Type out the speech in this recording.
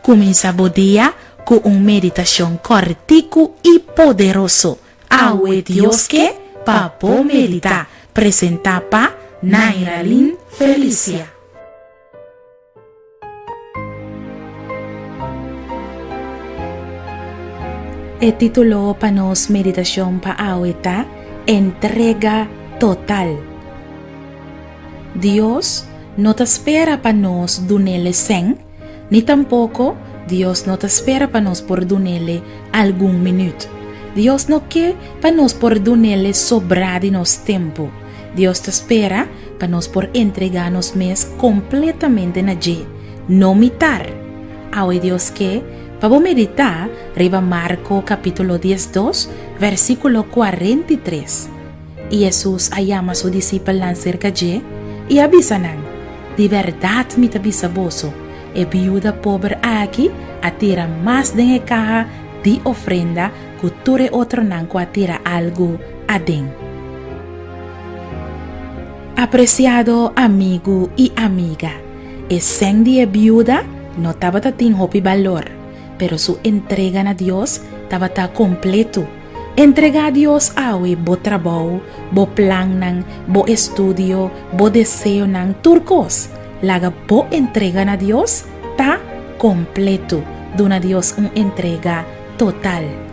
Kuminsá bo dia ku un meditashon kòrtiku i poderoso. Awe Dios ke pa bo meditá. Presentá pa Nairalyn Felicia. E título pa nos meditashon pa awe ta Entrega Total. Dios no ta spera pa nos dun'El e sèn, ni tampoko Dios no ta spera pa nos por dun'El algun minüt. Dios no ke pa nos por dun'El sobrá di nos tempu. Dios ta spera pa nos por entregá nos mes kompletamente na dje, no mitar. Awe Dios ke pa bo meditá riba Marko kapítulo 12, versíkulo 43. I Hesus a yama su disipelnan serka dje i a bisa nan, Di bèrdat mi ta bisa boso, e biuda pober aki a tira mas den e kaha di ofrenda ku tur e otronan ku a tira algu aden. Apresiado amigu i amiga, e sèn di e biuda no tabata tin hopi balor, pero su entrega na Dios tabata kompletu. Entregá Dios awe bo trabou, bo plannan, bo estudio, bo deseonan, tur kos. Laga bo entrega na Dios ta kompletu. Duna Dios un entrega total.